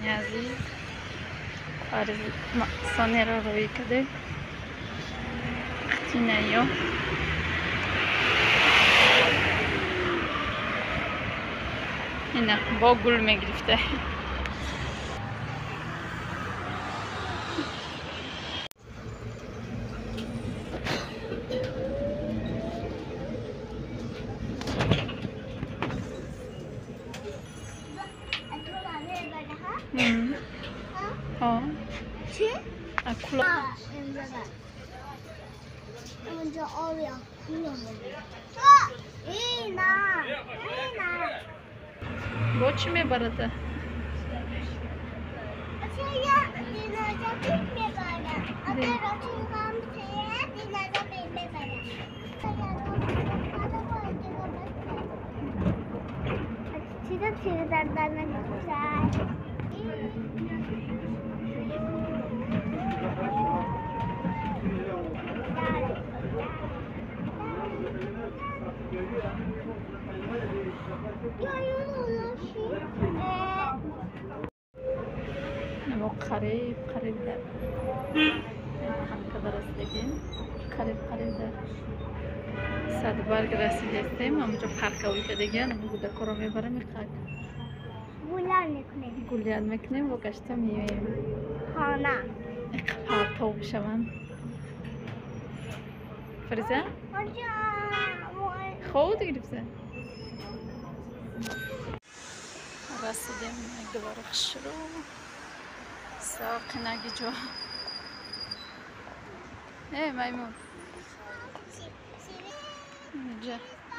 Азиз, Сонеро рӯй кардем. Хтинаё. Ина бо гул мегирифта. Akula. Бо чӣ мебарада? Қариб қариб дар парка расидагем. Қариб қариб дар Садбарг расидастем. Ҳамонҷо парка витадагиан гудакоро мебарам иқак. Гулян мекунем, бо гашта меоем. Хона. Иқ партов бишаванд. Фариза? Хов гирифта? Расидем дубора хушрӯ. Соқинаги ҷо. Э, маймун. Инҷа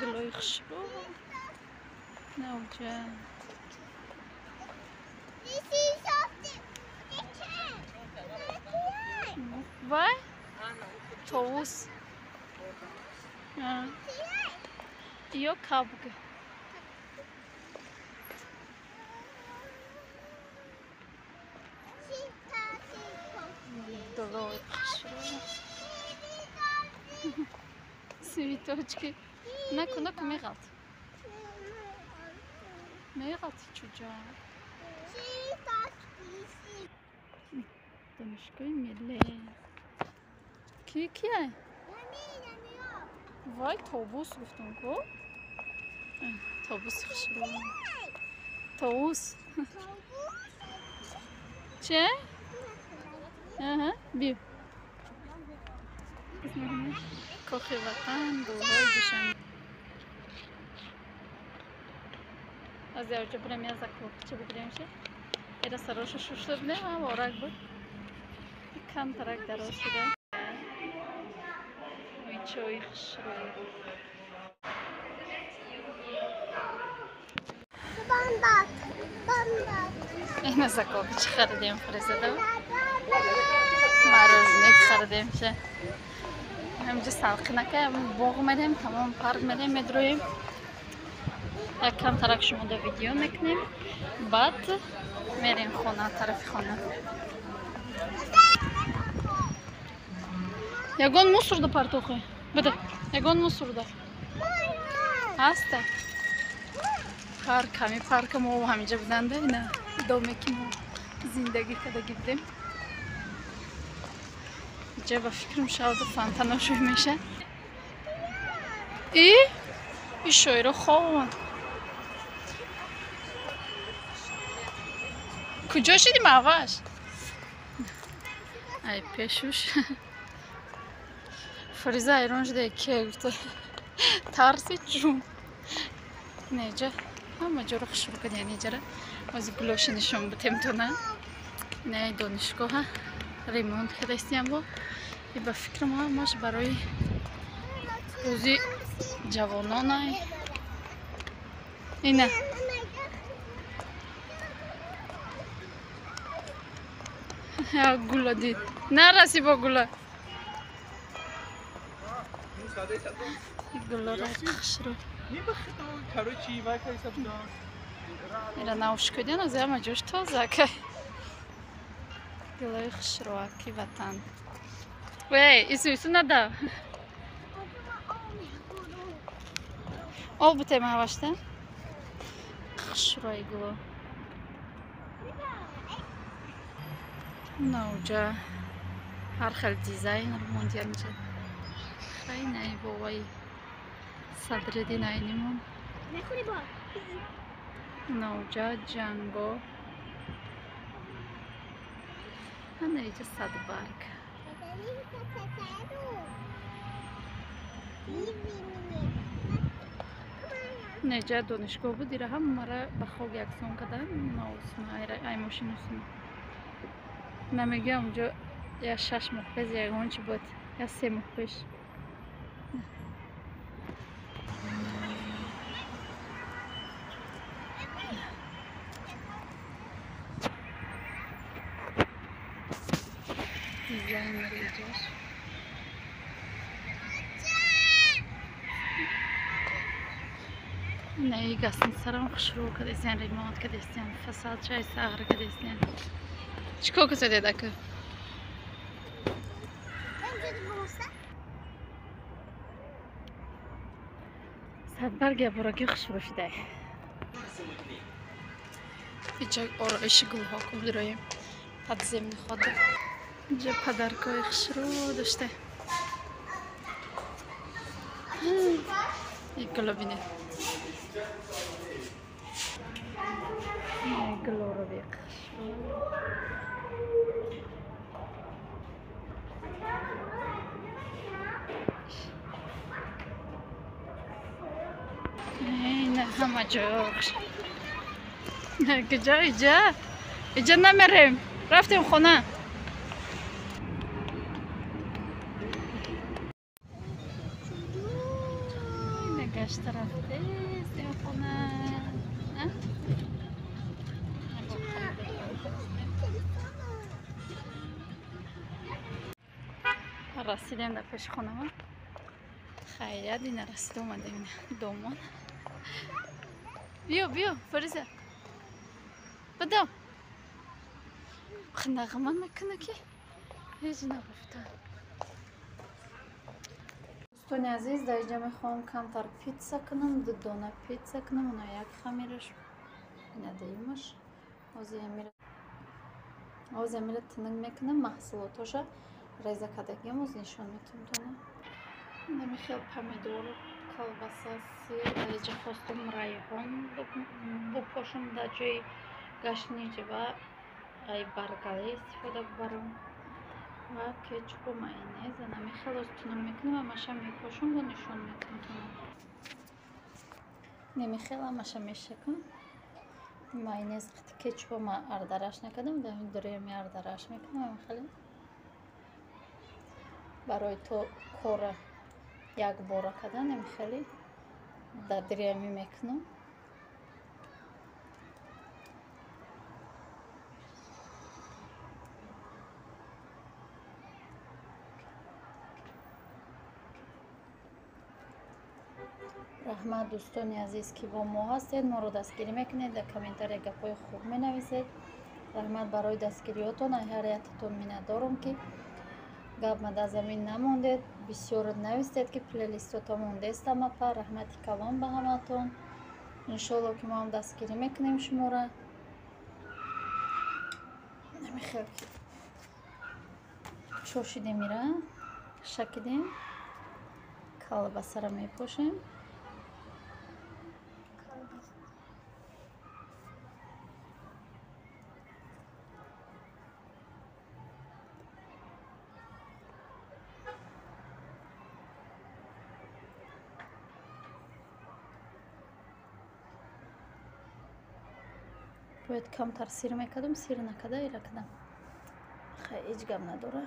гулои хушрӯ. Навҷа. Вай? Товус. Ё кабг. Долой хушрӯ. Цветочки. Наку, наку, меғалт. Меғалти чуҷо. Донишгоҳи миллӣ. Ки кия? Вай, тобус гуфтам ку. Тобус хушрӯ. Тобус. Че? Аҳа, биё. Кохи ватан, гулҳои Душанбе. Аз явҷа бирем я заклопча бигирем ше. Эра сароша шушта будем, ҳам орак буд. Камтарак дароз шуда. Ой, чойи хушрӯ. Ина заклопча харидем, Фаризада. Мороженое харидем ше. Ҳамҷа салқинака боғ мерем, тамом парк мерем, медроем. Як камтарак шумода видео мекунем, баъд мерем хона, тарафи хона. Ягон мусурда партохе. Бада, ягон мусурда. Ҳаста. Парк, ҳами парка мо ҳаминҷа буданда, ина доме ки мо зиндагӣ кардаги будем. Ҷа ба фикрам шавда фонтаношӯй меша. И шоиро хованд. Куҷо шиди маваш? Ай пешуш. Фариза ҳайрон шуда кия гуфта. Тарси чун. Неҷа ҳама ҷоро хушрӯ кардем иҷара. Ози гулоша нишон бутем тона. Не донишгоҳа ремонт кардастиям бо. И ба фикрам ҳамаш барои рӯзи ҷавононай. Ина. Гула дид. Нараси бо гула. Гулора хушрӯ. Ира навшкудиан аз ҳама ҷош тоза кай. Гулои хушрӯаки ватан. Вей, ису ису нада. Об бутем ҳавашта. Хушрӯи гуло. Навҷа ҳар хел дизайнер мондиянҷа. Хай най бовай Садриддин Айнимон. Навҷа ҷанго. Ана иҷа садбарг. Неҷа донишгоҳ буд, ира ҳамара ба хок яксон кардан, наусма, ай мошинусма. Намегӯям унҷо я 6 моҳ пеш ягон чи буд, я 3 моҳ пеш. Дизайнер иҷош. Не, гостиницарам хушрӯ кардестиян, ремонт кардестиян, фасад чай сағр кардестиян. Чӣ кор кардед ака? Садбарг ябораги хушрӯ шудай. Иҷа ороиши гулҳо кубдироем. Подземный ход. Иҷа подаркҳои хушрӯ дошта. И гуло бинед. Гулоро беқхушрӯ. Ина ҳама ҷо хуш. Куҷо иҷа? Иҷа намерем. Рафтем хона. Ина гашта рафтем хона. Расидем дар пеши хонама. Хайрият ина расида омадем домон. Биё, биё, Фариза. Бадам. Нағма мекуна ки ҳеҷ нагуфта. Дӯстони азиз, дар инҷа мехоҳам камтар питса кунам, 2 дона питса кунам, она як хамираш, ина дуюмаш. Ҳозир амира тинак мекунам, маҳсулотоша реза кардагиам, оз нишон метавам тона. Намихел помидор, колбаса, сир, дар инҷа хостум райҳон бупошам дар ҷои гашнич ва ай баргале истифода бубарам ва кетчупу майонез. Намихел оз тунук мекунам, амаша мепошам ва нишон метавам тона. Намихел амаша мешакам. Майонез кетчупо ма ардараш накардам, дар дуруями ардараш мекунам. Амихел барои то кора якбора кардан амихели дар дирями мекунам. Раҳмат дӯстони азиз, ки бо мо ҳастед, моро дастгирӣ мекунед, дар комментария гапҳои хуб менависед. Раҳмат барои дастгириётон, ҳар яктатон миннатдорам, ки гап ма дар замин намондед. Бисёр навистед, ки плейлистото мондестам апа. Раҳмати калон ба ҳаматон. Иншолло, ки мо ҳам дастгирӣ мекунем шуморо. Намехел чошидем ира, шакидем, колбасаро мепошем. Бояд камтар сир мекардам, сир накарда ира кардам. Хай, ҳеҷ гап надора.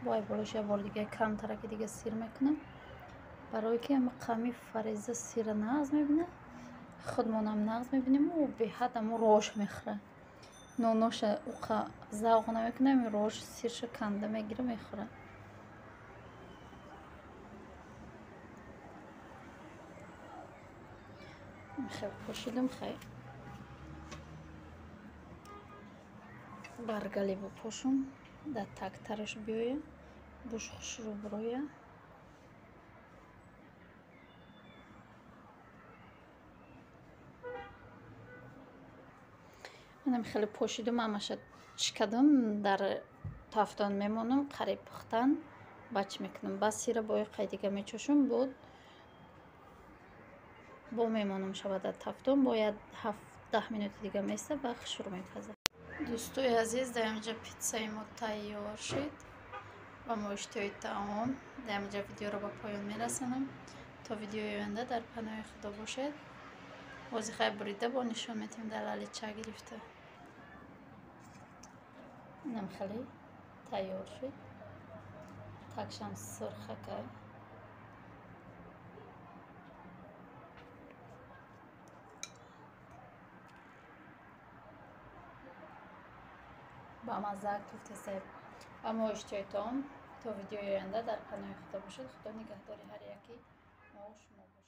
Бой болош як бор дига камтараки дига сир мекунам. Барое ки ама қами Фариза сира нағз мебина, худмонам нағз мебинем, ӯ беҳад амо рош мехӯра. Ноноша уқа завқ намекунам, рош сирша канда мегира мехӯра. Хел пошидам, хай. Баргали бупошум, дар тактараш биёя, буш хушрӯ бироя. Манам хеле пошидум, ҳамаша чикадум, дар тафтон мемонам, қариб пухтан бач мекунам. Бас сира бо қай дига мечошум, буд бо мемонам шава дар тафтон, бояд 7-10 минути дига места ба хушрӯ мепазад. Дӯстои азиз, дар инҷа питсаи мо тайёр шуд ва мо иштиҳои таом. Дар инҷа видеоро ба поён мерасонам. То видеои оянда дар паноҳи Худо бошед. Вазифаи бурида бо нишон метем дар лалича гирифта. Инам хеле тайёр шуд. Такшам сурхакай. Ба мазза туфтесай. Ва мо иштиҳои таом. То видеои оянда дар паноҳи Худо бошед. Худо нигаҳдори ҳар яки мо шумо бошад.